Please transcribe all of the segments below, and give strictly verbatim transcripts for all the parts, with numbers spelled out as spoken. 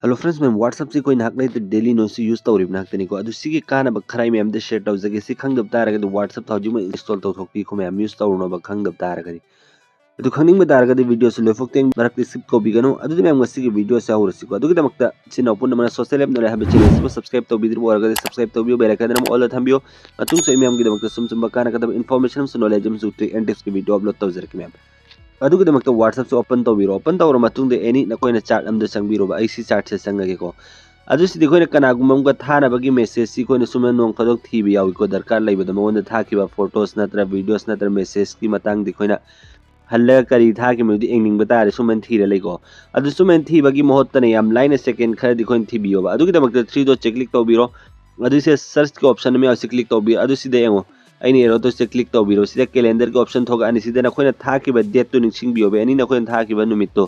Hello friends, ꯃꯌꯥꯝ WhatsApp ꯁꯤ ꯑꯩꯈꯣꯏ ꯅꯍꯥꯛ ꯂꯩꯇ daily notes use ꯇꯧꯔꯤꯕ ꯉꯥꯛꯇꯅꯤꯀꯣ꯫ ꯑꯗꯨ ꯁꯤꯒꯤ ꯀꯥꯟꯅꯕ ꯈꯔ ꯑꯩ ꯃꯌꯥꯝꯗ share ꯇꯧꯖꯒꯦ꯫ ꯁꯤ ꯈꯪꯗꯕ ꯇꯥꯔꯒꯗꯤ WhatsApp ꯍꯧꯖꯤꯛꯃꯛ install ꯇꯧꯊꯣꯛꯄꯤꯈꯣ ꯃꯌꯥꯝ, use ꯇꯧꯔꯨꯅꯕ ꯈꯪꯗꯕ ꯇꯥꯔꯒꯗꯤ꯫ ꯑꯗꯨ ꯈꯪꯅꯤꯡꯕ ꯇꯥꯔꯒꯗꯤ video ꯁꯤ ꯂꯣꯏꯐꯥꯎ ꯇꯦꯡ ꯃꯔꯛꯇ skip ꯇꯧꯕꯤꯒꯅꯨ꯫ ꯑꯗꯨꯗꯤ ꯃꯌꯥꯝ ꯉꯁꯤꯒꯤ video ꯁꯤ ꯍꯧꯔꯁꯤꯀꯣ꯫ ꯑꯗꯨꯒꯤꯗꯃꯛꯇ ꯏꯆꯤꯟ ꯏꯅꯥꯎ ꯄꯨꯝꯅꯃꯛꯅ Social App Knowledge ꯍꯥꯏꯕ channel ꯑꯁꯤꯕꯨ subscribe ꯇꯧꯕꯤꯗ꯭ꯔꯤꯕ ꯑꯣꯏꯔꯒꯗꯤ subscribe ꯇꯧꯕꯤꯌꯨ, bell icon ꯑꯃ all ꯗ ꯊꯝꯕꯤꯌꯨ꯫ ꯃꯇꯨꯡꯁꯨ ꯑꯩ ꯃꯌꯥꯝꯒꯤꯗꯃꯛꯇ ꯁꯨꯝ ꯁꯨꯝꯕ ꯀꯥꯟꯅꯒꯗꯕ information ꯑꯃꯁꯨꯡ knowledge ꯑꯃꯁꯨꯡ trick and tips ꯀꯤ video upload ꯇꯧꯖꯔꯛꯀꯦ ꯃꯌꯥꯝ꯫ ꯑꯗꯨꯒꯤꯗꯃꯛꯇ WhatsApp ꯁꯤ open ꯇꯧꯕꯤꯔꯣ꯫ Open ꯇꯧꯔ ꯃꯇꯨꯡꯗ any ꯅꯈꯣꯏꯅ chart ꯑꯃꯗ ꯆꯪꯕꯤꯔꯣꯕ꯫ ꯑꯩ ꯁꯤ chart ꯁꯦ ꯆꯪꯉꯒꯦꯀꯣ꯫ ꯑꯗꯨ ꯁꯤꯗꯤ ꯑꯩꯈꯣꯏꯅ ꯀꯅꯥꯒꯨꯝꯕ ꯑꯃꯒ ꯊꯥꯅꯕꯒꯤ message ꯁꯤ ꯑꯩꯈꯣꯏꯅ ꯁꯨꯝꯅ ꯅꯣꯡ ꯐꯥꯗꯣꯛ ꯊꯤꯕ ꯌꯥꯎꯏꯀꯣ꯫ ꯗꯔꯀꯥꯔ ꯂꯩꯕꯗ ꯃꯉꯣꯟꯗ ꯊꯥꯈꯤꯕ photos ꯅꯠꯇ꯭ꯔ videos ꯅꯠꯇ꯭ꯔ message ꯀꯤ ꯃꯇꯥꯡꯗ ꯑꯩꯈꯣꯏꯅ ꯍꯜꯂꯒ ꯀꯔꯤ ꯊꯥꯈꯤꯕꯅꯣꯗꯤ ꯌꯦꯡꯅꯤꯡꯕ ꯇꯥꯔꯦ꯫ ꯁꯨꯃꯥꯏꯅ ꯊꯤꯔ ꯂꯩꯀꯣ꯫ ꯑꯗꯨ ꯁꯨꯃꯥꯏꯅ ꯊꯤꯕꯒꯤ ꯃꯍꯨꯠꯇꯅ ꯌꯥꯝ ꯂꯥꯏꯅ second ꯈꯔꯗꯤ ꯑꯩꯈꯣꯏꯅ ꯊꯤꯕꯤꯌꯣꯕ꯫ ꯑꯗꯨꯒꯤꯗꯃꯛꯇ three dot ꯁꯦ click ꯇꯧꯕꯤꯔꯣ꯫ ꯑꯗꯨꯁꯦ search ꯀꯤ option ꯑꯃ ꯌꯥꯎꯁꯤ, click ꯇꯧꯕꯤꯔꯣ꯫ ꯑꯗꯨ ꯁꯤꯗ ꯌꯦꯡꯉꯣ, ꯑꯩꯅ arrow ꯗꯣ ꯁꯤꯗ click ꯇꯧꯕꯤꯔꯣ꯫ ꯁꯤꯗ calendar ꯒꯤ option ꯊꯣꯛꯂꯛꯑꯅꯤ꯫ ꯁꯤꯗ ꯅꯈꯣꯏꯅ ꯊꯥꯈꯤꯕ date ꯇꯨ ꯅꯤꯡꯁꯤꯡꯕꯤꯌꯣꯕ, any ꯅꯈꯣꯏꯅ ꯊꯥꯈꯤꯕ ꯅꯨꯃꯤꯠꯇꯣ꯫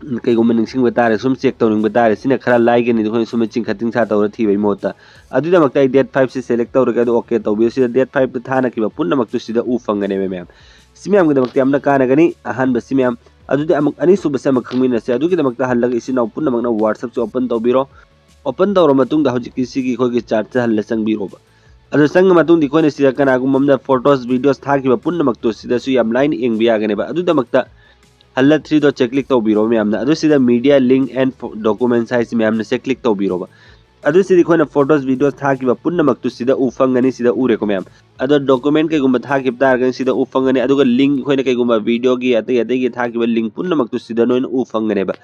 ꯎꯝ, ꯀꯩꯒꯨꯝꯕ ꯅꯤꯡꯁꯤꯡꯕ ꯇꯥꯔꯦ, ꯁꯨꯝ check ꯇꯧꯅꯤꯡꯕ ꯇꯥꯔꯦ꯫ ꯁꯤꯅ ꯈꯔ ꯂꯥꯏꯒꯅꯤ, ꯑꯩꯈꯣꯏꯅ ꯁꯨꯝ ꯆꯤꯡꯈꯠ ꯆꯤꯡꯊ ꯇꯧꯔ ꯊꯤꯕꯒꯤ ꯃꯍꯨꯠꯇ꯫ ꯑꯗꯨꯒꯤꯗꯃꯛꯇ ꯑꯩ date five ꯁꯤ select ꯇꯧꯔꯒꯦ, ꯑꯗꯨ okay ꯇꯧꯕꯤꯌꯨ꯫ ꯁꯤꯗ date five ꯇ ꯊꯥꯅꯈꯤꯕ ꯄꯨꯝꯅꯃꯛꯇꯨ ꯁꯤꯗ ꯎ ꯐꯪꯒꯅꯦꯕ ꯃꯌꯥꯝ꯫ ꯁꯤ ꯃꯌꯥꯝꯒꯤꯗꯃꯛꯇ ꯌꯥꯝꯅ ꯀꯥꯟꯅꯒꯅꯤ꯫ ꯑꯍꯥꯟꯕ ꯁꯤ ꯃꯌꯥꯝ꯫ ꯑꯗꯨꯗꯤ ꯑꯃꯨꯛ ꯑꯅꯤꯁꯨꯕꯁꯦ ꯑꯃꯨꯛ ꯈꯪꯃꯤꯟꯅꯁꯦ꯫ ꯑꯗꯨꯒꯤꯗꯃꯛꯇ ꯍꯜꯂꯒ ꯏꯆꯤꯟ ꯏꯅꯥꯎ ꯄꯨꯝꯅꯃꯛꯅ WhatsApp ꯁꯤ open ꯇꯧꯕꯤꯔꯣ꯫ Open ꯇꯧꯔ ꯃꯇꯨꯡꯗ ꯍꯧꯖꯤꯛꯀꯤ ꯁꯤꯒꯤ ꯑꯩꯈꯣꯏꯒꯤ chart ꯁꯦ ꯍꯜꯂ ꯆꯪꯕꯤꯔꯣꯕ꯫ ꯑꯗꯨ ꯆꯪꯉ ꯃꯇꯨꯡꯗ ꯑꯩꯈꯣꯏꯅ ꯁꯤꯗ ꯀꯅꯥꯒꯨꯝꯕ ꯑꯃꯅ photos, videos ꯊꯥꯈꯤꯕ ꯄꯨꯝꯅꯃꯛꯇꯣ ꯁꯤꯗꯁꯨ ꯌꯥꯝ ꯂꯥꯏꯅ ꯌꯦꯡꯕ ꯌꯥꯒꯅꯦꯕ꯫ ꯑꯗꯨꯒꯤꯗꯃꯛꯇ ꯍꯜꯂ three dot ꯁꯦ click ꯇꯧꯕꯤꯔꯣ ꯃꯌꯥꯝꯅ꯫ ꯑꯗꯨ ꯁꯤꯗ media, link and fo-, documents ꯍꯥꯏꯁꯤ ꯃꯌꯥꯝꯅ ꯁꯦ click ꯇꯧꯕꯤꯔꯣꯕ꯫ ꯑꯗꯨ ꯁꯤꯗꯤ ꯑꯩꯈꯣꯏꯅ photos, videos ꯊꯥꯈꯤꯕ ꯄꯨꯝꯅꯃꯛꯇꯨ ꯁꯤꯗ ꯎ ꯐꯪꯒꯅꯤ, ꯁꯤꯗ ꯎꯔꯦꯀꯣ ꯃꯌꯥꯝ꯫ ꯑꯗꯣ document ꯀꯩꯒꯨꯝꯕ ꯊꯥꯈꯤꯕ ꯇꯥꯔꯒꯗꯤ ꯁꯤꯗ ꯎ ꯐꯪꯒꯅꯤ, ꯑꯗꯨꯒ link ꯑꯩꯈꯣꯏꯅ ꯀꯩꯒꯨꯝꯕ video ꯒꯤ ꯑꯇꯩ ꯑꯇꯩꯒꯤ ꯊꯥꯈꯤꯕ link ꯄꯨꯝꯅꯃꯛꯇꯨ ꯁꯤꯗ ꯅꯣꯏꯅ ꯎ ꯐꯪꯒꯅꯦꯕ꯫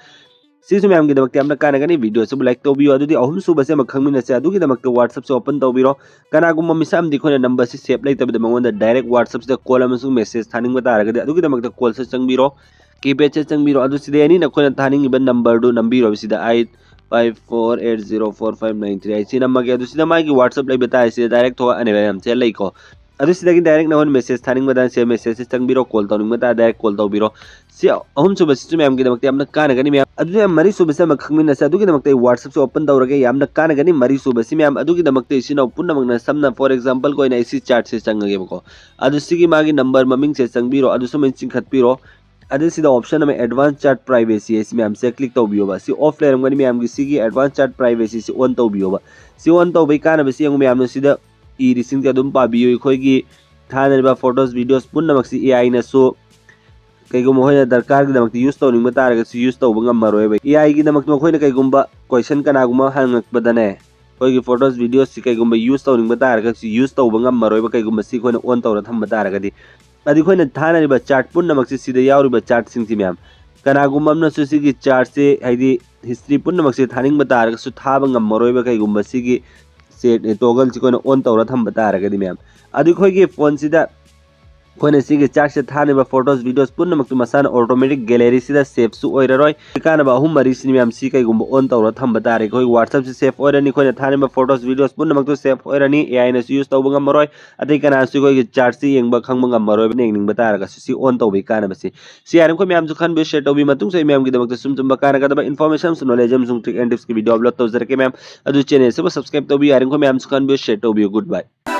ꯁꯤꯁꯨ ꯃꯌꯥꯝꯒꯤꯗꯃꯛꯇ ꯌꯥꯝꯅ ꯀꯥꯟꯅꯒꯅꯤ꯫ Video ꯑꯁꯤꯕꯨ like ꯇꯧꯕꯤꯌꯨ꯫ ꯑꯗꯨꯗꯤ ꯑꯍꯨꯝꯁꯨꯕꯁꯦ ꯑꯃ ꯈꯪꯃꯤꯟꯅꯁꯦ꯫ ꯑꯗꯨꯒꯤꯗꯃꯛꯇ WhatsApp ꯁꯦ open ꯇꯧꯕꯤꯔꯣ꯫ ꯀꯅꯥꯒꯨꯝꯕ ꯃꯤꯁꯛ ꯑꯃꯗꯤ ꯑꯩꯈꯣꯏꯅ number ꯁꯤ save ꯂꯩꯇꯕꯗ ꯃꯉꯣꯟꯗ direct WhatsApp ꯁꯤꯗ call ꯑꯃꯁꯨꯡ message ꯊꯥꯅꯤꯡꯕ ꯇꯥꯔꯒꯗꯤ ꯑꯗꯨꯒꯤꯗꯃꯛꯇ call ꯁꯦ ꯆꯪꯕꯤꯔꯣ꯫ Keypad ꯁꯦ ꯆꯪꯕꯤꯔꯣ꯫ ꯑꯗꯨ ꯁꯤꯗ any ꯅꯈꯣꯏꯅ ꯊꯥꯅꯤꯡꯉꯤꯕ number ꯗꯨ ꯅꯝꯕꯤꯔꯣ꯫ ꯁꯤꯗ eight five four eight zero four five nine three eight ꯁꯤ ꯅꯝꯃꯒꯦ꯫ ꯑꯗꯨ ꯁꯤꯗ ꯃꯥꯒꯤ WhatsApp ꯂꯩꯕ ꯇꯥꯔꯦ꯫ ꯁꯤꯗ direct ꯊꯣꯛꯂꯛꯑꯅꯦꯕ ꯃꯌꯥꯝ꯫ ꯁꯤꯗ ꯂꯩꯀꯣ꯫ ꯑꯗꯨ ꯁꯤꯗꯒꯤ direct ꯅꯉꯣꯟꯗ message ꯊꯥꯅꯤꯡꯕꯗ ꯁꯦ message ꯁꯦ ꯆꯪꯕꯤꯔꯣ꯫ Call ꯇꯧꯅꯤꯡꯕ ꯇꯥꯔꯗꯤ direct call ꯇꯧꯕꯤꯔꯣ꯫ ꯁꯤ ꯑꯍꯨꯝꯁꯨꯕꯁꯤꯁꯨ ꯃꯌꯥꯝꯒꯤꯗꯃꯛꯇ ꯌꯥꯝꯅ ꯀꯥꯟꯅꯒꯅꯤ ꯃꯌꯥꯝ꯫ ꯑꯗꯨꯅ ꯃꯌꯥꯝ ꯃꯔꯤꯁꯨꯕꯁꯤ ꯑꯃ ꯈꯪꯃꯤꯟꯅꯁꯦ꯫ ꯑꯗꯨꯒꯤꯗꯃꯛꯇ ꯑꯩ WhatsApp ꯁꯦ open ꯇꯧꯔꯒꯦ꯫ ꯌꯥꯝꯅ ꯀꯥꯟꯅꯒꯅꯤ ꯃꯔꯤꯁꯨꯕꯁꯤ ꯃꯌꯥꯝ꯫ ꯑꯗꯨꯒꯤꯗꯃꯛꯇ ꯏꯆꯤꯟ ꯏꯅꯥꯎ ꯄꯨꯝꯅꯃꯛꯅ ꯁꯝꯅ for example ꯀꯤ ꯑꯣꯏꯅ ꯑꯩ ꯁꯤ chart ꯁꯦ ꯆꯪꯉꯒꯦꯕꯀꯣ꯫ ꯑꯗꯨ ꯁꯤꯒꯤ ꯃꯥꯒꯤ number ꯃꯃꯤꯡꯁꯦ ꯆꯪꯕꯤꯔꯣ꯫ ꯑꯗꯨ ꯁꯨꯃꯥꯏꯅ ꯆꯤꯡꯈꯠꯄꯤꯔꯣ꯫ ꯑꯗꯨ ꯁꯤꯗ option ꯑꯃ advanced chat privacy ꯍꯥꯏꯁꯤ ꯃꯌꯥꯝꯁꯦ click ꯇꯧꯕꯤꯌꯣꯕ꯫ ꯁꯤ off ꯂꯩꯔꯝꯒꯅꯤ, ꯃꯌꯥꯝꯒꯤ ꯁꯤꯒꯤ advanced chat privacy ꯁꯤ on ꯇꯧꯕꯤꯌꯣꯕ꯫ ꯁꯤ on ꯇꯧꯕꯩ ꯀꯥꯟꯅꯕꯁꯤ ꯌꯦꯡꯉꯨ ꯃꯌꯥꯝꯅ ꯁꯤꯗ ꯏꯔꯤꯁꯤꯡꯁꯦ ꯑꯗꯨꯝ ꯄꯥꯕꯤꯌꯨ꯫ ꯑꯩꯈꯣꯏꯒꯤ ꯊꯥꯅꯔꯤꯕ photos videos ꯄꯨꯝꯅꯃꯛꯁꯤ A I ꯅꯁꯨ ꯀꯩꯒꯨꯝꯕ ꯑꯩꯈꯣꯏꯅ ꯗꯔꯀꯥꯔꯒꯤꯗꯃꯛꯇ use ꯇꯧꯅꯤꯡꯕ ꯇꯥꯔꯒꯁꯨ use ꯇꯧꯕ ꯉꯝꯃꯔꯣꯏꯕ꯫ A I ꯒꯤꯗꯃꯛꯇ ꯃꯈꯣꯏꯅ ꯀꯩꯒꯨꯝꯕ question ꯀꯅꯥꯒꯨꯝꯕ ꯍꯪꯉꯛꯄꯗꯅꯦ, ꯑꯩꯈꯣꯏꯒꯤ photos videos ꯁꯤ ꯀꯩꯒꯨꯝꯕ use ꯇꯧꯅꯤꯡꯕ ꯇꯥꯔꯒꯁꯨ use ꯇꯧꯕ ꯉꯝꯃꯔꯣꯏꯕ, ꯀꯩꯒꯨꯝꯕ ꯁꯤ ꯑꯩꯈꯣꯏꯅ on ꯇꯧꯔ ꯊꯝꯕ ꯇꯥꯔꯒꯗꯤ꯫ ꯑꯗꯨ ꯑꯩꯈꯣꯏꯅ ꯊꯥꯅꯔꯤꯕ chat ꯄꯨꯝꯅꯃꯛꯁꯤ, ꯁꯤꯗ ꯌꯥꯎꯔꯤꯕ chat ꯁꯤꯡꯁꯤ ꯃꯌꯥꯝ, ꯀꯅꯥꯒꯨꯝꯕ ꯑꯃꯅꯁꯨ ꯁꯤꯒꯤ chat ꯁꯤ, ꯍꯥꯏꯗꯤ history ꯄꯨꯝꯅꯃꯛꯁꯤ ꯊꯥꯅꯤꯡꯕ ꯇꯥꯔꯒꯁꯨ ꯊꯥꯕ ꯉꯝꯃꯔꯣꯏꯕ, ꯀꯩꯒꯨꯝꯕ ꯁꯤꯒꯤ ꯁꯦ toggle ꯁꯤ ꯑꯩꯈꯣꯏꯅ on ꯇꯧꯔ ꯊꯝꯕ ꯇꯥꯔꯒꯗꯤ ꯃꯌꯥꯝ꯫ ꯑꯗꯨ ꯑꯩꯈꯣꯏꯒꯤ phone ꯁꯤꯗ ꯑꯩꯈꯣꯏꯅ ꯁꯤꯒꯤ chat ꯁꯦ ꯊꯥꯅꯤꯕ photos videos ꯄꯨꯝꯅꯃꯛꯇꯨ ꯃꯁꯥꯅ automatic gallery ꯁꯤꯗ save ꯁꯨ ꯑꯣꯏꯔꯔꯣꯏ꯫ ꯀꯥꯟꯅꯕ ꯑꯍꯨꯝ ꯃꯔꯤꯁꯤꯅꯤ ꯃꯌꯥꯝ꯫ ꯁꯤ ꯀꯩꯒꯨꯝꯕ on ꯇꯧꯔ ꯊꯝꯕ ꯇꯥꯔꯦ, ꯑꯩꯈꯣꯏ WhatsApp ꯁꯤ save ꯑꯣꯏꯔꯅꯤ, ꯑꯩꯈꯣꯏꯅ ꯊꯥꯅꯤꯕ photos videos ꯄꯨꯝꯅꯃꯛꯇꯨ save ꯑꯣꯏꯔꯅꯤ, A I ꯅꯁꯨ use ꯇꯧꯕ ꯉꯝꯃꯔꯣꯏ, ꯑꯇꯩ ꯀꯅꯥꯁꯨ ꯑꯩꯈꯣꯏꯒꯤ chat ꯁꯤ ꯌꯦꯡꯕ ꯈꯪꯕ ꯉꯝꯃꯔꯣꯏꯕ, ꯌꯦꯡꯅꯤꯡꯕ ꯇꯥꯔꯒꯁꯨ꯫ ꯁꯤ on ꯇꯧꯕꯒꯤ ꯀꯥꯟꯅꯕꯁꯤ꯫ ꯁꯤ ꯌꯥꯔꯤꯃꯈꯩ ꯃꯌꯥꯝꯁꯨ ꯈꯟꯕꯤꯌꯨ, share ꯇꯧꯕꯤꯌꯨ꯫ ꯃꯇꯨꯡꯁꯨ ꯑꯩ ꯃꯌꯥꯝꯒꯤꯗꯃꯛꯇ ꯁꯨꯝ ꯆꯨꯝꯕ ꯀꯥꯟꯅꯒꯗꯕ information ꯑꯃꯁꯨꯡ knowledge ꯑꯃꯁꯨꯡ trick and tips ꯀꯤ video upload ꯇꯧꯖꯔꯛꯀꯦ ꯃꯌꯥꯝ꯫ ꯑꯗꯨ channel ꯑꯁꯤꯕꯨ subscribe ꯇꯧꯕꯤꯌꯨ, ꯌꯥꯔꯤꯃꯈꯩ ꯃꯌꯥꯝꯁꯨ ꯈꯟꯕꯤꯌꯨ, share ꯇꯧꯕꯤꯌꯨ꯫ Goodbye꯫